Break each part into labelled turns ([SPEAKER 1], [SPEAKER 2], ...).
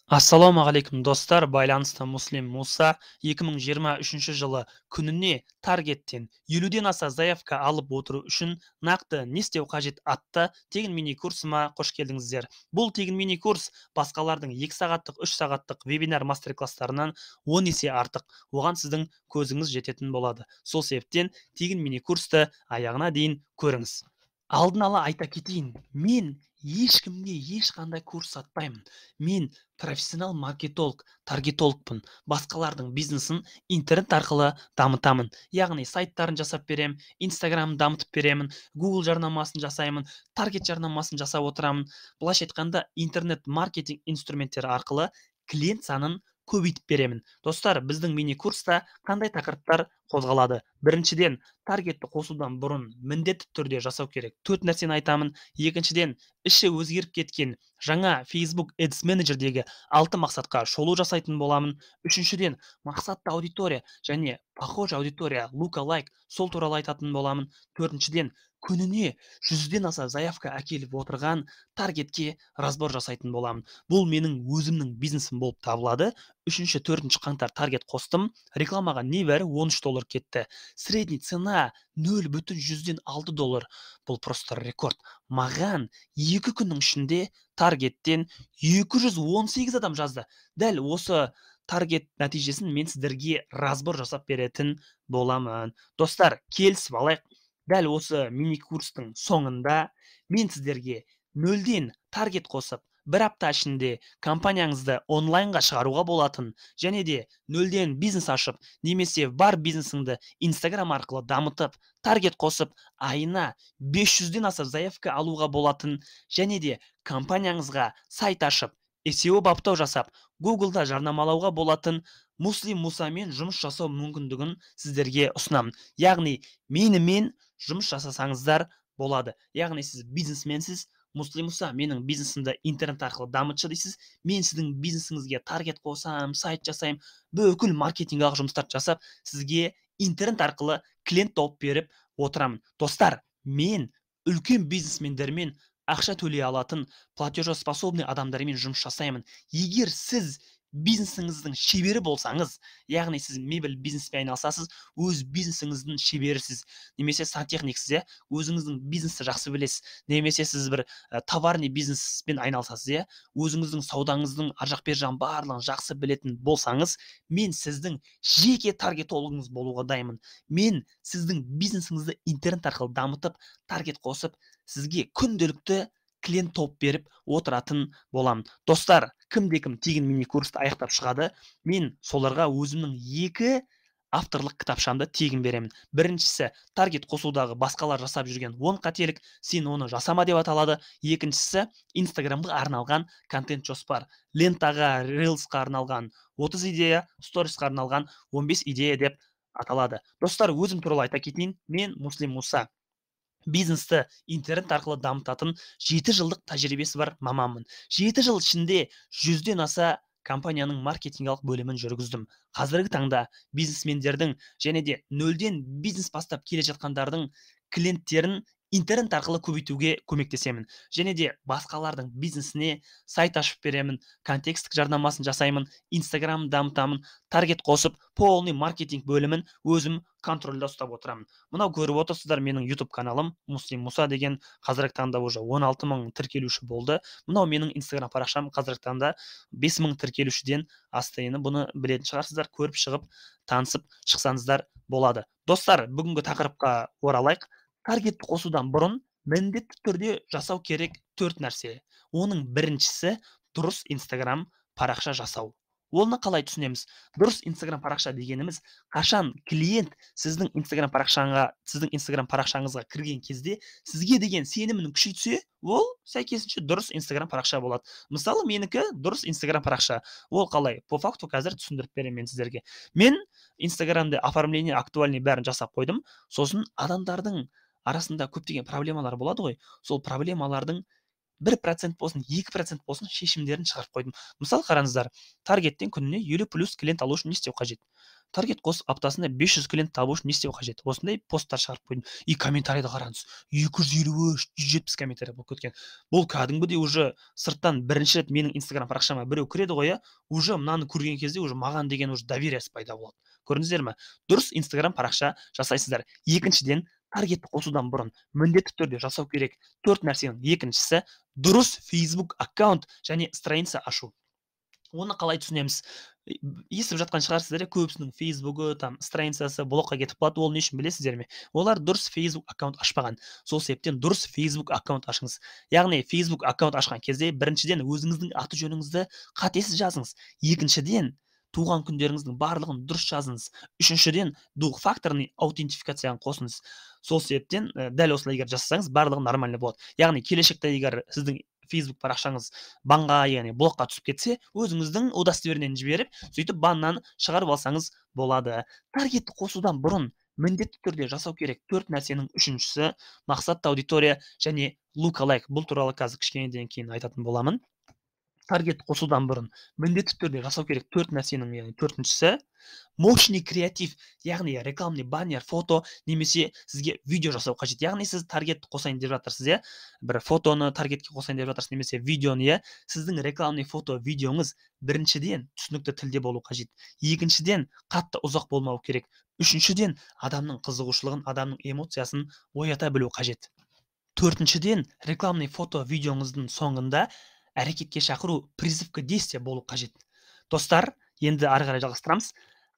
[SPEAKER 1] Ассалаумағалейкум, достар! Байланыста Муслим Муса. 2023 жылы күніне таргеттен 50-ден аса заявка алып отыру үшін нақты не істеу қажет атты тегін мини курсыма қош келдіңіздер. Бұл тегін мини курс басқалардың 2 сағаттық, 3 сағаттық вебинар мастер класстарынан 10 есе артық. Оған сіздің көзіңіз жететін болады. Сол себептен тегін мини курсты аяғына дейін көріңіз. Алдын ала айта кетейін, мен ешкімге ешқандай курс сатпаймын. Мен профессионал маркетолог, таргетологпын. Басқалардың бизнесін интернет арқылы дамытамын. Яғни сайттарын жасап берем, Инстаграмын дамытып беремін, Google жарнамасын жасаймын, таргет жарнамасын жасап отырамын. Былайша айтқанда, интернет маркетинг инструменттері арқылы клиент санын көбейтіп беремін. Достар, біздің мини курста қандай тақырыптар қозғалады? Біріншіден, таргетті қосудан бұрын міндетті түрде жасау керек 4 нәрсені айтамын. Екіншіден, іші өзгеріп кеткен жаңа Facebook Ads Manager'дегі 6 мақсатқа шолу жасайтын боламын. Үшіншіден, мақсатты аудитория және похожая аудитория, lookalike, сол туралы айтатын боламын. Төртіншіден, күніне 100-ден аса заявка әкеліп отырған таргетке разбор жасайтын боламын. Бұл менің өзімнің бизнесім болып табылады. 3-ші, 4-ші қаңтар таргет қостым. Рекламаға небәрі 13 доллар кетті. Средний цена 0,6 доллар. Бұл просто рекорд. Маған 2 күннің ішінде таргеттен 218 адам жазды. Дәл осы таргет нәтижесін мен сіздерге разбор жасап беретін боламын. Достар, келісіп алайық. Дәл осы мини курстың соңында мен сіздерге нөлден таргет қосып, бір апта ішінде компанияңызды онлайнға шығаруға болатын және де нөлден бизнес ашып, немесе бар бизнесіңді Инстаграм арқылы дамытып, таргет қосып, айына 500-ден аса заявка алуға болатын және де компанияңызға сайт ашып, SEO баптау жасап, Google'да жарнамалауға болатын Муслим Мусамен жұмыс жасау мүмкіндігін сіздерге ұсынамын. Яғни менімен жұмыс жасасаңыздар болады. Яғни сіз бизнесменсіз, Муслим Муса, менің бизнесімді интернет арқылы дамытшы дейсіз, мен сіздің бизнесіңізге таргет қосам, сайт жасаймын, бүкіл маркетингалық жұмыстарды жасап, сізге интернет арқылы клиент тауып беріп отырамын. Достар, мен үлкен бизнесмендермен, ақша төлей алатын, платежеспособный адамдармен жұмыс жасаймын. Егер сіз бизнесіңіздің шебері болсаңыз, яғни сіз мебель бизнеспен айналысасыз, өз бизнесіңіздің шеберісіз, немесе сантехниксіз, иә, өзіңіздің бизнесті жақсы білесіз, немесе сіз бір товарный бизнеспен айналысасыз, иә, өзіңіздің саудаңыздың ар жақ бер жағын барлығын жақсы білетін болсаңыз, мен сіздің жеке таргетологыңыз болуға дайынмын. Мен сіздің бизнесіңізді интернет арқылы дамытып, таргет қосып, сізге күнделікті клиент тауып беріп отыратын боламын. Достар, кімде-кім тегін мини курсты аяқтап шығады, мен соларға өзімнің 2 авторлық кітапшамды тегін беремін. Біріншісі, таргет қосудағы басқалар жасап жүрген 10 қателік, сен оны жасама деп аталады. Екіншісі, Инстаграмға арналған контент жоспар, лентаға, рилсқа арналған 30 идея, сторисқа арналған 15 идея деп аталады. Достар, өзім туралы айта кетейін, мен Муслим Муса. Бизнесті интернет арқылы дамытатын 7 жылдық тәжірибесі бар маманмын. 7 жыл ішінде 100-ден аса компанияның маркетингалық бөлімін жүргіздім. Қазіргі таңда бизнесмендердің және де нөлден бизнес бастап келе жатқандардың клиенттерін интернет арқылы көбейтуге көмектесемін. Және де басқалардың бизнесіне сайт ашып беремін, контекстік жарнамасын жасаймын, Инстаграм дамытамын, таргет қосып, полный маркетинг бөлімін өзім контрольда ұстап отырамын. Мынау көріп отырсыздар менің YouTube каналым Муслим Муса деген, қазіргі таңда уже 16 мың тіркелуші болды. Мынау менің Инстаграм парақшам, қазіргі таңда 5 мың тіркелушіден асты. Енді бұны білетін шығарсыздар, көріп шығып, танысып шықсаңыздар болады. Достар, бүгінгі тақырыпқа оралайық. Таргетті қосудан бұрын міндетті түрде жасау керек 4 нәрсе. Оның біріншісі, дұрыс Инстаграм парақша жасау. Оны қалай түсінеміз? Дұрыс Инстаграм парақша дегеніміз, қашан клиент сіздің Инстаграм парақшаңа, сіздің Инстаграм парақшаңызға кірген кезде сізге деген сенімін күшейтсе, ол сәйкесінше дұрыс Инстаграм парақша болады. Мысалы, менікі дұрыс Инстаграм парақша. Ол қалай? По факту қазір түсіндіріп беремін мен сіздерге. Мен Инстаграмда оформление, актуальный бәрін жасап қойдым. Сосын адамдардың арасында көптеген проблемалар болады ғой. Сол проблемалардың 1% болсын, 2% болсын шешімдерін шығарып қойдым. Мысалы, қараңыздар, таргеттен күніне 50 плюс клиент алу үшін не істеу қажет? Таргет қосып аптасына 500 клиент табу үшін не істеу қажет? Осындай посттар шығарып қойдым. И комментарийді қараңыз, 253, 170 комментарий болып кеткен. Бұл кәдімгідей уже сырттан бірінші рет менің Инстаграм парақшама біреу кіреді ғой, уже мынаны көрген кезде уже маған деген уже довериясы пайда болады. Көрдіңіздер ме? Дұрыс Инстаграм парақша жасайсыздар. Екіншіден, таргетті қосудан бұрын міндетті түрде жасау керек төрт нәрсенің екіншісі — дұрыс Facebook аккаунт және страница ашу. Оны қалай түсінеміз? Естіп жатқан шығарсыздар, көбісінің Фейсбугі, там, страницасы блокқа кетіп қалады. Ол не үшін, білесіздер ме? Олар дұрыс Facebook аккаунт ашпаған. Сол себептен дұрыс Facebook аккаунт ашыңыз. Яғни Facebook аккаунт ашқан кезде біріншіден, өзіңіздің аты жөніңізді қатесіз жазыңыз. Екіншіден, туған күндеріңіздің барлығын дұрыс жазыңыз. Үшіншіден, двухфакторный аутентификацияны қосыңыз. Сол себептен дәл осылай егер жасасаңыз, барлығы нормально болады. Яғни келешекте егер сіздің Facebook парақшаңыз банға, яғни блокқа түсіп кетсе, өзіңіздің удостоверениені жіберіп, сөйтіп баннан шығарып алсаңыз болады. Таргетті қосудан бұрын міндетті түрде жасау керек төрт нәрсенің үшіншісі — мақсатты аудитория және lookalike. Бұл туралы қазір кішкенеден кейін айтатын боламын. Таргет қосудан бұрын міндетті түрде жасау керек төрт нәрсенің, яғни төртіншісі — мощный креатив, яғни рекламный баннер, фото немесе сізге видео жасау қажет. Яғни сіз таргет қосайын деп жатырсыз, иә, бір фотоны таргетке қосайын деп жатырсыз немесе видеоны, иә. Сіздің рекламный фото, видеоңыз біріншіден, түсінікті тілде болу қажет. Екіншіден, қатты ұзақ болмау керек. Үшіншіден, адамның қызығушылығын, адамның эмоциясын оята білу қажет. Төртіншіден, рекламный фото, видеоңыздың соңында әрекетке шақыру, призыв к действию болу қажет. Достар, енді ары қарай жалғастырамыз.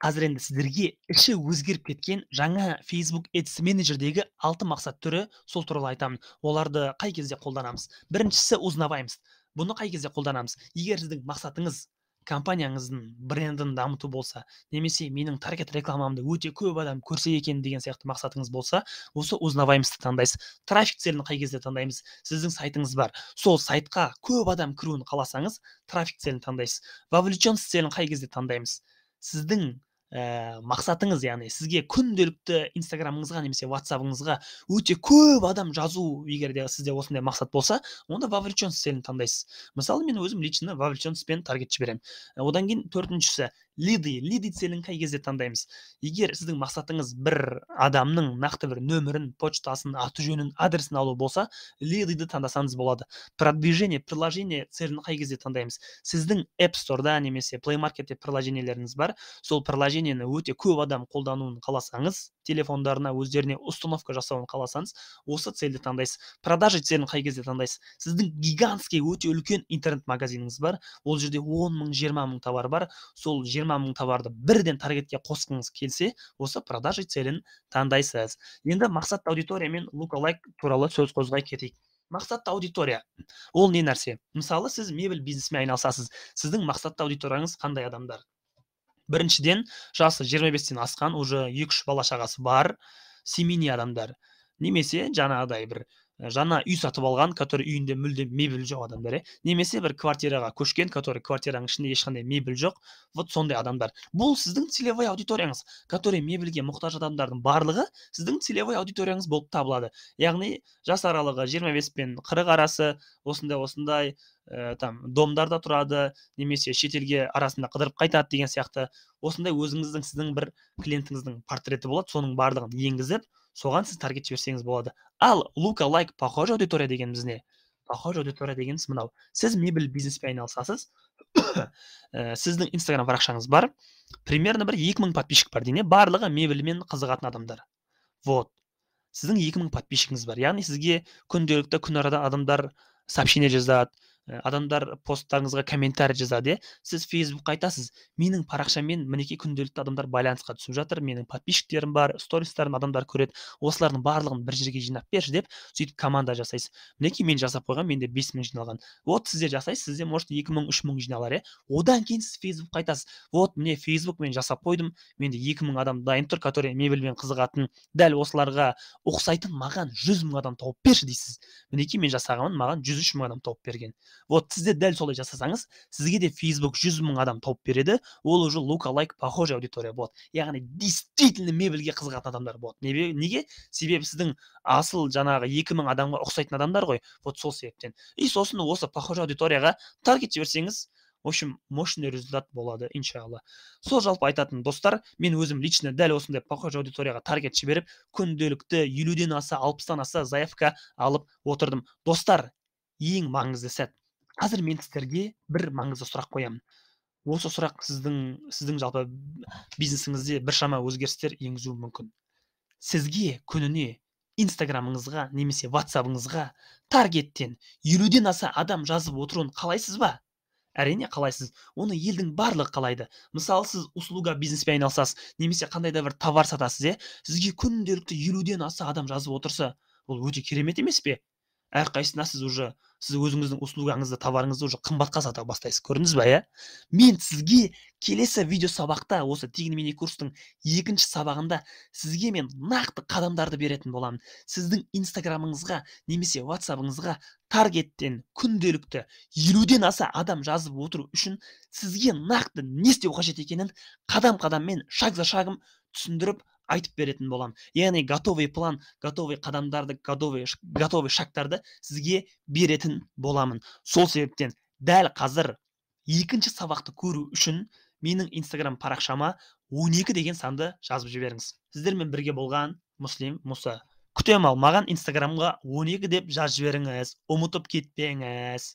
[SPEAKER 1] Қазір енді сіздерге іші өзгеріп кеткен жаңа Facebook Ads Manager'дегі алты мақсат түрі, сол туралы айтамын. Оларды қай кезде қолданамыз? Біріншісі — узнаваемость. Бұны қай кезде қолданамыз? Егер сіздің мақсатыңыз компанияңыздың брендін дамыту болса немесе менің таргет рекламамды өте көп адам көрсе екен деген сияқты мақсатыңыз болса, осы узнаваемостьті таңдайсыз. Трафик целін қай кезде таңдаймыз? Сіздің сайтыңыз бар, сол сайтқа көп адам кіруін қаласаңыз, трафик целін таңдайсыз. Вовлеченность целін қай кезде таңдаймыз? Сіздің мақсатыңыз, яғни сізге күнделікті Инстаграмыңызға немесе Ватсабыңызға өте көп адам жазу, егер де сізде осындай мақсат болса, онда вовлеченность целін таңдайсыз. Мысалы, мен өзім лично вовлеченностьпен таргет жіберемін. Одан кейін төртіншісі — лиды. Лиды целін қай кезде таңдаймыз? Егер сіздің мақсатыңыз бір адамның нақты бір нөмірін, почтасын, аты жөнін, адресін алу болса, лидыды таңдасаңыз болады. Продвижение приложение целін қай кезде таңдаймыз? Сіздің App Store'да немесе Play Marketте приложениелеріңіз бар, сол приложениені өте көп адам қолдануын қаласаңыз, телефондарына өздеріне установка жасауын қаласаңыз, осы цельді таңдайсыз. Продажа целін қай кезде таңдайсыз? Сіздің гигантский, өте үлкен интернет магазиніңіз бар, ол жерде 10 мың, 20 мың товар бар. Сол 20 мың товарды бірден таргетке қосқыңыз келсе, осы продажа целін таңдайсыз. Енді мақсатты аудитория мен lookalike туралы сөз қозғай кетейік. Мақсатты аудитория ол не нәрсе? Мысалы, сіз мебель бизнесімен айналысасыз. Сіздің мақсатты аудиторияңыз қандай адамдар? Біріншіден, жасы 25-тен асқан, уже екі үш бала шағасы бар семейный адамдар немесе жаңағыдай бір жаңа үй сатып алған, который үйінде мүлдем мебель жоқ адамдар, иә, немесе бір квартираға көшкен, который квартираның ішінде ешқандай мебель жоқ. Вот сондай адамдар — бұл сіздің целевой аудиторияңыз. Который мебельге мұқтаж адамдардың барлығы сіздің целевой аудиторияңыз болып табылады. Яғни жас аралығы 25 пен 40 арасы, осындай осындай там домдарда тұрады немесе шетелге арасында қыдырып қайтады деген сияқты, осындай өзіңіздің, сіздің бір клиентіңіздің портреті болады. Соның барлығын енгізіп, соған сіз таргет жіберсеңіз болады. Ал lookalike, похожая аудитория дегеніміз не? Похожая аудитория дегеніміз мынау: сіз мебель бизнеспен айналысасыз, сіздің Инстаграм парақшаңыз бар, примерно бір 2000 подписчик бар дейін, барлығы мебельмен қызығатын адамдар. Вот сіздің 2000 подписчигіңіз бар, яғни сізге күнделікті, күн арада адамдар сообщение жазады, адамдар посттарыңызға комментарий жазады, иә. Сіз Фейсбукқа айтасыз: «Менің парақшаммен, мінекей, күнделікті адамдар байланысқа түсіп жатыр, менің подписчиктерім бар, стористарым адамдар көреді, осылардың барлығын бір жерге жинап берші», — деп, сөйтіп команда жасайсыз. Мінекей, мен жасап қойғанмын, менде 5000 жиналған. Вот сізде жасайсыз, сізде, может, 2000, 3000 жиналар, иә. Одан кейін сіз Фейсбукқа айтасыз: «Вот, міне, Фейсбук, мен жасап қойдым, менде 2000 адам дайын тұр, который мебельмен қызығатын, дәл осыларға ұқсайтын маған 100 000 адам тауып берші», — дейсіз. Мінекей, мен жасағанмын, маған 103 мың адам тауып берген. Вот сіз де дәл солай жасасаңыз, сізге де Facebook 100 мың адам тауып береді. Ол уже лука-лайк, похожая аудитория болады, яғни действительно мебельге қызығатын адамдар болады. Неге? Себебі сіздің асыл жаңағы 2000 адамға ұқсайтын адамдар ғой. Вот сол себептен. И сосын осы похожий аудиторияға таргет жіберсеңіз, в общем, мощный результат болады, иншалла. Сол жалпы айтатын, достар, мен өзім лично дәл осындай похожий аудиторияға таргет жіберіп, күнделікті 50-ден аса, 60-тан аса заявка алып отырдым. Достар, ең маңызды сәт. Қазір мен сіздерге бір маңызды сұрақ қоямын. Осы сұрақ сіздің жалпы бизнесіңізде біршама өзгерістер енгізуі мүмкін. Сізге күніне Инстаграмыңызға немесе Ватсабыңызға таргеттен 50-ден аса адам жазып отыруын қалайсыз ба? Әрине, қалайсыз. Оны елдің барлығы қалайды. Мысалы, сіз услуга бизнеспен айналысасыз немесе қандай да бір товар сатасыз, иә? Сізге күнделікті 50-ден аса адам жазып отырса, ол өте керемет емес пе? Әрқайсысына сіз уже, сіз өзіңіздің услугаңызды, товарыңызды уже қымбатқа сата бастайсыз, көрдіңіз ба, иә? Мен сізге келесі видео сабақта, осы тегін мини курстың екінші сабағында сізге мен нақты қадамдарды беретін боламын. Сіздің Инстаграмыңызға немесе Ватсабыңызға таргеттен күнделікті 50-ден аса адам жазып отыру үшін сізге нақты не істеу қажет екенін қадам-қадаммен, шаг за шагом түсіндіріп айтып беретін боламын. Яғни готовый план, готовый қадамдарды, готовый шагтарды сізге беретін боламын. Сол себептен дәл қазір екінші сабақты көру үшін менің Инстаграм парақшама 12 деген санды жазып жіберіңіз. Сіздермен бірге болған Муслим Муса. Күтемін, ал маған Инстаграмға 12 деп жазып жіберіңіз. Ұмытып кетпеңіз.